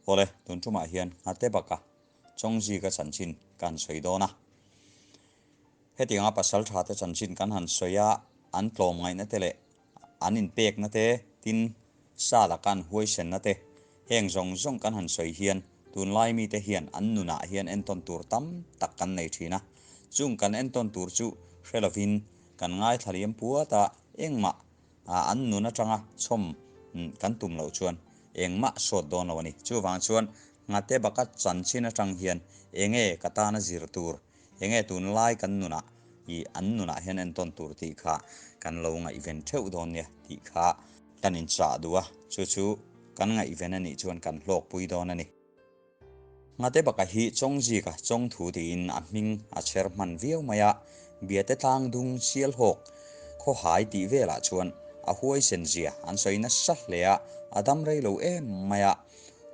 Awle, tun tumah hian nghate baka Chawngzika chanchin ka han sawi dawn a. Hetianga pasal thate chanchin kan han sawi a, an tlawm ngaihna te leh an inpekna te, tin sa laka an huaisenna te, heng zawng zawng kan han sawi hian tunlai mite hian an nunah hian entawn tur tam tak kan nei thin a. Chung kan entawn tur chu hre lovin kan ngaithla liam puat a, engmah an nun atanga chhawm kan tum loh chuan engmah sawt dawn lo a ni. Chuvang chuan nghate baka chanchin atang hian enge ka tana zir tur, enge tunlai kan nunah i an nunah hian entawn tur tih kha kan lo ngaihven theuh dawn nia tih kha kan inchah duh a, chu chu kan ngaihven a nih chuan kan hlawkpui dawn a ni. Nghate baka hi Chawngzika Chawngthu tiin a hming a chher hman viau mai a, Biate tlang dung Sialhawk khawhai tih velah chuan a huaisen zia an sawi nasa hle a, a dam rei lo em mai a,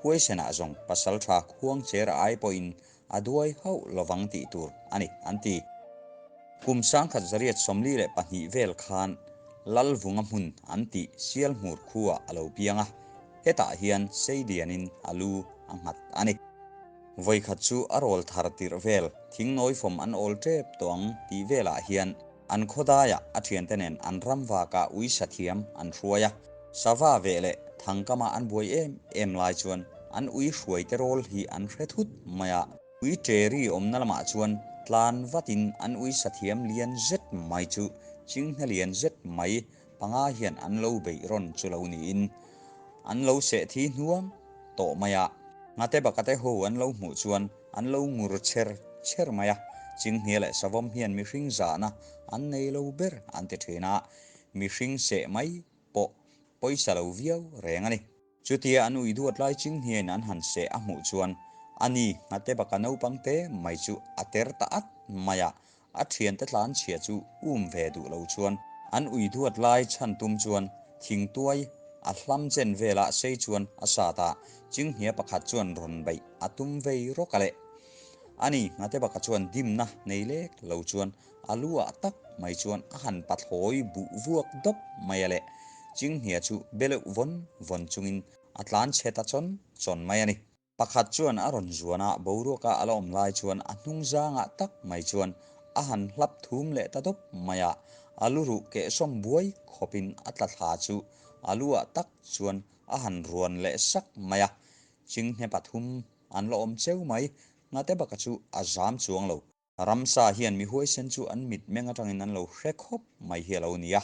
huaisenah zawng pasaltha khuangcher ai pawhin a duai hauh lovang tih tur a ni an ti. Kum 1942 vel khan Lalvunga hmun an tih Sialhmur khuaah a lo piang a, Hetah hian Seidianin a lu a nghat a ni. Vawikhat chu a rawl thar tirh vel, thingnawi fawm an awl tep tawh ang tih velah hian an khawdaiah a thiante nen an ram vakah ui sathiam an hruai a. Sava veh leh thangkama an buai em em lai chuan an ui hruaite rawl hi an hre thut mai a. Ui ṭeri awmna lamah chuan tlan vatin an ui sathiam lian zet mai chu chinghne lian zet mai panga hian an lo beih rawn chu lo niin an lo seh thi hnuang tawh mai a. Nghate bakate ho an lo hmuh chuan an lo ngur cher cher mai a, Chinghnia leh Savawm hian mihring zahna an nei lo ber an ti thin a, mihring seh mai pawh pawisa lo viau reng a ni. Chutia an ui duat lai Chinghniain an han seh a hmuh chuan a ni nghate baka naupang te mai chu a ter ta at mai a, a thiante tlan chhia chu um ve duh lo chuan an ui duat lai chhan tum chuan thingtuai a hlam chen velah sei chuan a sat a, Chinghnia pakhat chuan rawn beih a tum vei rawk a leh. A ni nghate baka chuan dimna nei lek lo chuan A lu ah tak mai chuan a han pathlawi buh vuak dawp mai a leh Chinghnia chu beleuh vawn vawn chungin a tlan chhe ta chawn chawn mai a ni. Pakhat chuan a rawn zuan a, boruaka a la awm lai chuan a hnung zangah tak mai chuan a han hlap thum leh ta dawp mai a, a lu ruh kehsawm buai khawpin a tla thla chu a lu ah tak chuan a han ruan leh sak mai a, Chinghne pathum an la awm cheu mai, ngate baka chu a zam chuang lo. Ramsa hian mi huaisen chu an mitmeng atangin an lo hre khawp mai hi a lo ni a,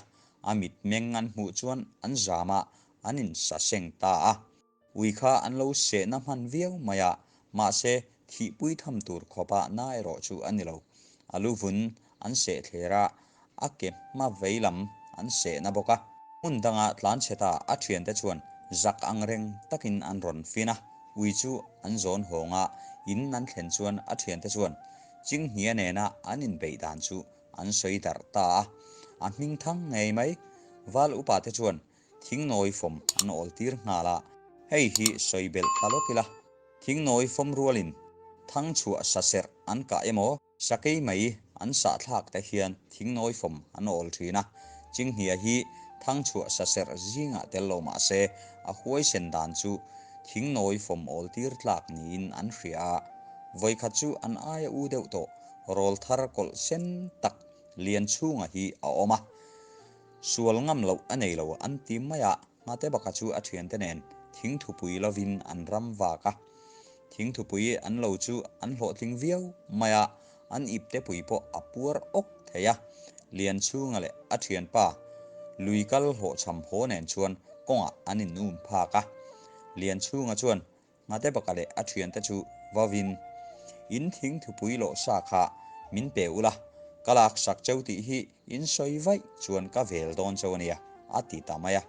a mitmeng an hmuh chuan an zam a, an insaseng ta a. Ui kha an lo sehna hman viau mai a, mahse thihpui tham tur khawpa na erawh chu a ni lo. A lu vun an seh thler a, a ke hma vei lam an sehna bawk a. Hmun danga tlanchhe ta a thiante chuan zak ang reng takin an rawn fin a, ui chu an zawn hawng a, in an thlen chuan a thiante chuan Chinghnia nena an inbeih dan chu an sawi darh ta a, a hming thang ngei mai. Val upa te chuan thingnawi fawm an awl tir nghal a, hei hi sawi belh ta lawk ila, thingnawi fawm rualin thangchhuah saserh an kah emaw? Sakei mai an sahthlak te hian thingnawi fawm an awl thin a, Chinghnia hi thangchhuah saserh zingah tel lo mah se a huaisen dan chu thingnawi fawm awl tir tlak niin an hria a. Vawikhat chu an aia u deuh tawh rawl thar kawlh sen tak Lianchhunga hi a awm a, sual ngam loh a nei lo an ti mai a, Nghate baka chu a thiante nen thingthupui lovin an ram vak a. Thingthupui an lo chu an hlawhtling viau mai a, an ipte pui pawh a puar awk thei a. Lianchhunga leh a thianpa lui kal hlawhchham haw nen chuan kawngah an inum phak a. Lianchhunga chuan Nghate baka leh a thiante chu vawin in thingthupui lawh sa kha min pe ula, ka lak sak cheu tih hi in sawi vaih chuan ka vel dawn cheu a nia, a ti ta mai a.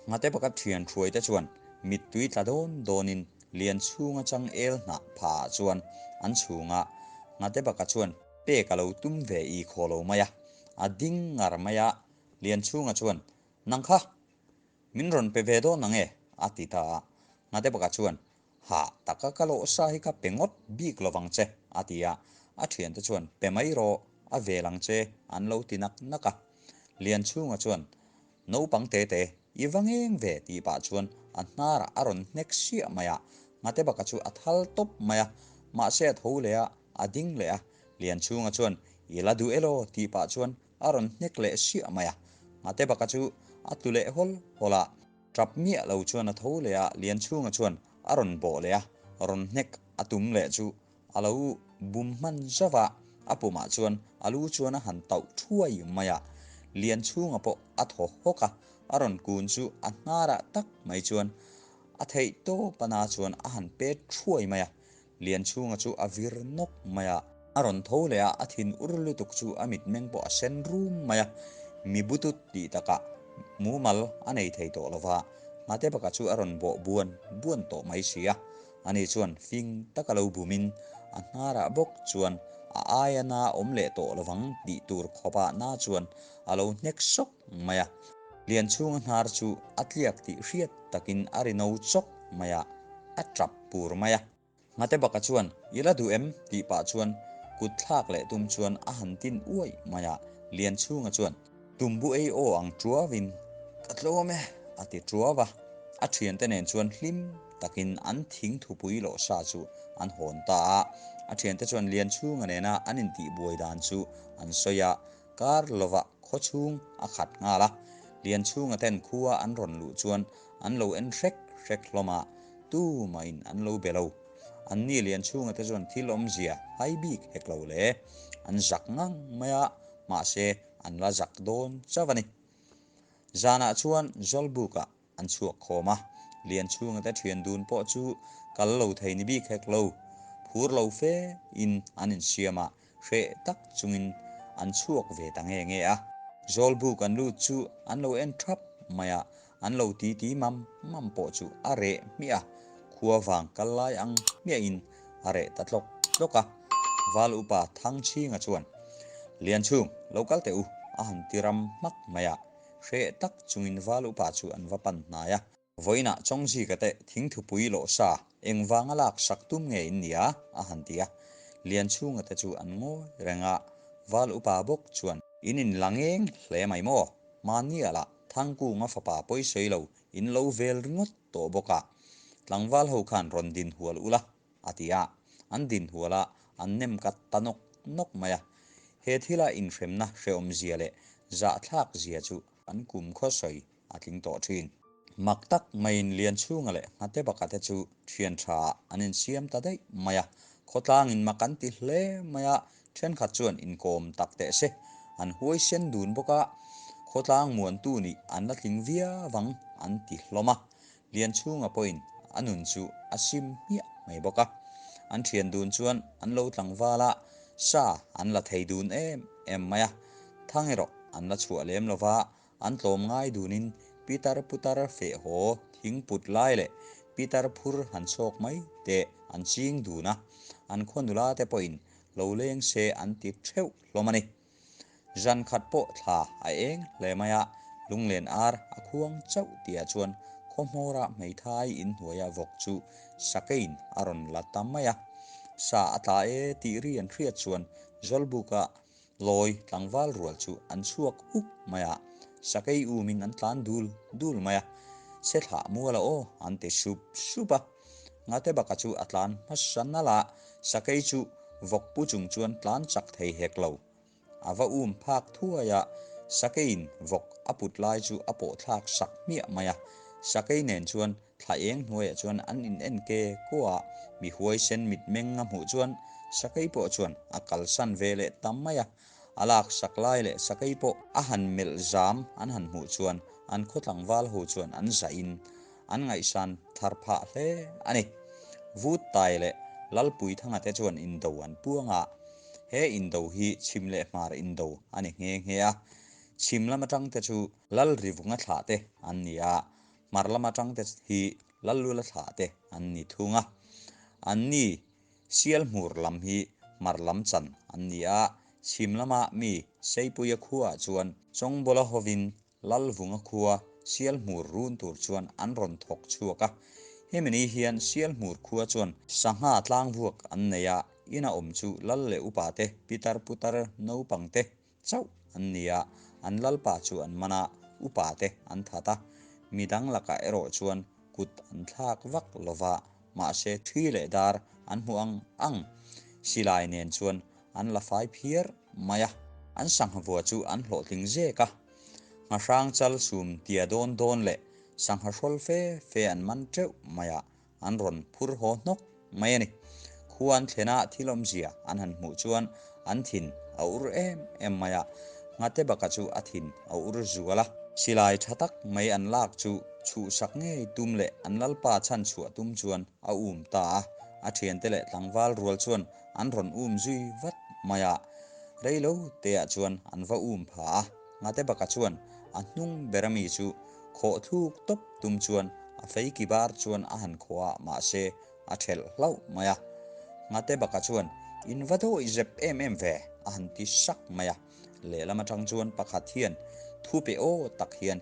Nghate baka thian hruaite chuan mittui tla dawn dawnin Lianchhunga changel hnah phaah chuan an chhunga Nghate baka chuan pek a lo tum ve i khaw lo mai a, a ding ngar mai a. Lianchhunga chuan, Nang kha, Min rawn pe ve dawn ang e, a ti ta a. Nghate baka chuan, Hah, taka ka lawh sa hi ka pe ngawt bik lovang che, a ti a. A thiante chuan, Pe mai rawh, a vel ang che, an lo ti nak nak a. Lianchhunga chuan, Naupang te te, i va ngeng ve, tih pah chuan a hnarah a rawn hnek siah mai a. Nghatebaka chu a thal tawp mai a, mahse a tho leh a, a ding leh a. Lianchhunga chuan, I la duh elaw? tih pah chuan a rawn hnek leh siah mai a. Nghatebaka chu a tlu leh hawl hawl a. Tap miah lo chuan a tho leh a, Lianchhunga chuan a rawn bawh leh a, rawn hnek a tum leh chu a lo bum hman zauh a, a pumah chuan a lu chuan a han tauh thuai mai a. Lianchhunga pawh a thaw hawk a, a rawn kun chu a hnarah tak mai chuan a theih tawp a na chuan a han pet thuai mai a. Lianchhunga chu a vir nawk mai a. A rawn tho leh a, a thin ur lutuk chu a mitmeng pawh a sen rum mai a. Mi butut tih takah mumal a nei thei tawh lo va, Nghate baka chu a rawn bawh buan buan tawh mai si a. Ani chuan fing taka lo bumin a hnarah bawk chuan a aia na awm leh tawh lovang tih tur khawpah na chuan a lo hnek sawk mai a. Lianchhunga hnar chu a tliak tih hriat takin a ri no chawk mai a, a tap pur mai a. Nghate baka chuan, I la duh em? tih pah chuan kut thlak leh tum chuan a han tin uaih mai a. Lianchhunga chuan, Tumbu ei aw ang tuauin ka tlawm e, a ti tuau a. A thiante nen chuan hlim takin an thing thupui lawh sa chu an hawn ta a. A thiante chuan Lianchhunga nena an intihbuai dan chu an sawi a, kar lovah khaw chhung a khat nghal a. Lianchhunga ten khua an rawn luh chuan an lo en hrek hrek hlawm a, tumahin an lo be lo. Anni Lianchhunga te chuan thil awmzia hai bik hek lo le. An zak ngang mai a, mahse an la zak dawn chauh a ni. Zanah chuan Zawlbukah an chhuak khawm a, Lianchhunga te thian dun pawh chu kal lo thei ni bik hek lo. Phur lo fe in an insiam a, hreh tak chungin an chhuak ve ta nge nge a. Zawlbuk an lut chu an lo en thap mai a, an lo ti ti mam mam pawh chu a reh hmiah a, khua vang kal lai ang hmiahin a reh ta tlawk tlawk a. Val upa Thangchhinga chuan, Lianchhung, lo kal teh u, a han ti ram hmak mai a. Hreh tak chungin val upa chu an va pan hnai a. Vawiinah Chawngzika te thingthupui lawh sa engvanga lak sak tum nge in nia? a han ti a. Lianchhunga te chu an ngawi reng a. Val upa bawk chuan, In in la ngeng hle mai maw? Mahnia lah Thangkunga fapa pawisawi lo in lo vel ringawt tawh bawk a. Tlangval ho khan rawn din hual ula, a ti a. An din hual a, an nem kat ta nawk nawk mai a. He thila inhremna hrehawmzia leh zahthlak zia chu an kum khaw sawi a tling tawh thin. Mak tak maiin Lianchhunga leh Nghatebaka te chu thian tha ah an insiam ta daih mai a. Khawtlangin mak an ti hle mai a, thenkhat chuan inkawm tak teh se. An huaisen dun bawk a, khawtlang muantu nih an la tling viau ang an ti hlawm a. Lianchhunga pawhin a nun chu a sim hmiah mai bawk a. An thian dun chuan an lo tlangval a, sa an la thei dun em em mai a. Thang erawh an la chhuah lem lo va, An tlawm ngai dunin pitar putar feh haw thing put lai leh pitar phur han chhawk mai teh an ching dun a, an khaw nula te pawhin lo leng se an ti theuh hlawm a ni. Zan khat pawh thla a eng hle mai a, lunglen ar a khuang chauh tihah chuan khaw hmawra hmeithai inhnuaia vawk chu sakeiin a rawn la ta mai a. Sa a tla e tih ri an hriat chuan Zawlbuka Lawi tlangval rual chu an chhuak uk mai a, sakei umin an tlan dul dul mai a, Se thlah mual a aw an ti sup sup a. Ngate baka chu a tlan hmasa nalh a, sakei chu vawk pu chung chuan tlan chak thei hek lo. A va um phak thuai a, sakeiin vawk a put lai chu a pawh thlak sak hmiah mai a, sakei nen chuan Thla eng hnuaiah chuan an in en ke kuah a, mi huaisen mitmeng a hmuh chuan sakei pawh chuan a kalsan ve leh ta mai a. A lak sak lai leh sakei pawh a han melh zam an han hmuh chuan an khaw tlangval ho chuan an zahin an ngaihsan thar phah hle a ni. Vut Tai leh Lalpuithanga te chuan indo an puang a, he indo hi chhim leh hmar indo a ni nghe nghe a. Chhim lam atang te chu Lalrivunga thlah te an ni a, Hmar lama tangte hi Lallula thlah te an ni thung a, an ni Sialhmur lam hi hmar lam chan an ni a, chhim lama mi Seipuia khuaah chuan Chawngbawla hovin Lalvunga khua Sialhmur run tur chuan an rawn thawk chhuak a. Hemi ni hian Sialhmur khua chuan sangha tlangvuak an nei a, ina awm chu Lal leh upa te, pitar putar naupang te chauh an ni a, an lalpa chu an man a, upa te an that a, midang lakah erawh chuan kut an thlak vak lo va, Mahse thi leh dar an hmu ang ang. Silai nen chuan an la fai phiar mai a. An sangha vua chu an hlawhtling zek a. Nghahrang chal sum tia dawn dawn leh sangha hrawl fe fe an man teuh mai a, an rawn phur haw hnawk mai a ni. Khua an thlen a thil awmzia an han hmuh chuan an thin a ur em em mai a, Nghate baka chu a thin a ur zual a. Silai tha tak mai an lak chu chhuhsak ngei tum leh an lalpa chhan chhuah tum chuan a um ta a, a thiante leh tlangval rual chuan an rawn um zui vat mai a, reilo teah chuan an va um pha a, Nghate baka chuan a hnung ber ami chu khawh thluk tawp tum chuan a fei ki bar chuan a han khawh a, mahse a thelh hlauh mai a. Nghate baka chuan in va dawih zep em em ve a han ti sak mai a, lehlam atang chuan pakhat hian thu pe aw tak hian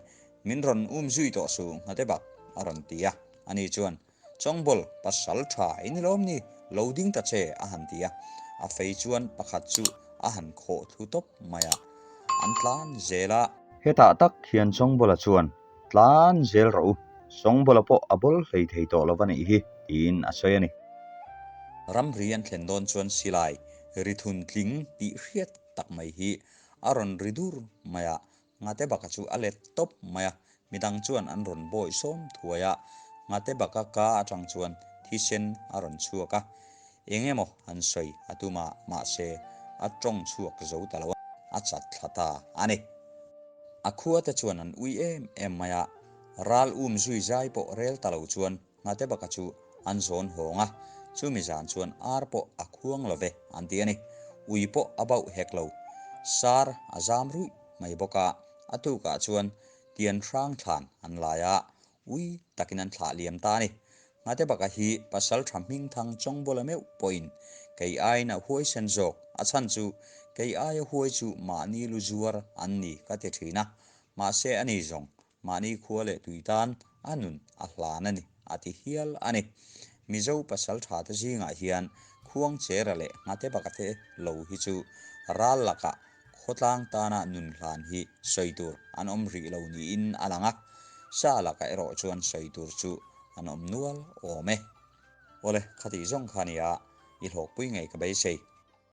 min rawn um zui tawh suh Nghate bak a rawn ti a, ani chuan Chawngbawl, pasal tha i ni lawm ni, lo ding ta che, a han ti a. A fei chuan pakhat chu a han khawh thlu tawp mai a, an tlan zel a. Hetah tak hian Chawngbawla chuan, Tlan zel rawh u, Chawngbawla pawh a bawl hlei thei tawh lo va nih hi, tiin a sawi a ni. Ramri an thlen dawn chuan silai ri thun tling tih hriat tak mai hi a rawn ri dur mai a, Nghate baka chu a let tawp mai a, midang chuan an rawn bawi sawm thuai a, nghate baka ka atang chuan thisen a rawn chhuak a, eng emaw an sawi a tum a, mahse a tawng chhuak zo ta lo a, a chat thla ta a ni. A khua te chuan an ui em em mai a, ral um zui zai pawh rel ta lo chuan nghate baka chu an zawn hawng a, chumi zan chuan ar pawh a khuang lo ve an ti a ni. Ui pawh a bauh hek lo, sar a zam ruih mai bawk a, a tukah chuan tian hrang thlan an lai a, ui takin an thlah liam ta a ni. Nghate baka hi pasal tha hming thang chawngbawla meuh pawhin kei aiin a huaisen zawk, a chhan chu kei aia huai chu mahni lu zuar an ni ka ti thin a, mahse ani zawng Mahni khua leh tui tan a nun a hlan a ni, a ti hial a ni. Mizo pasal tha te zingah hian Khuangchera leh Nghate Bakate lo hi chu ral lakah khawtlang tana nun hlan hi sawi tur an awm rih lo niin a lang a, sa lakah erawh chuan sawi tur chu an awm nual awm e. Awle, khatih zawng kha nia, i hlawkpui ngei ka beisei.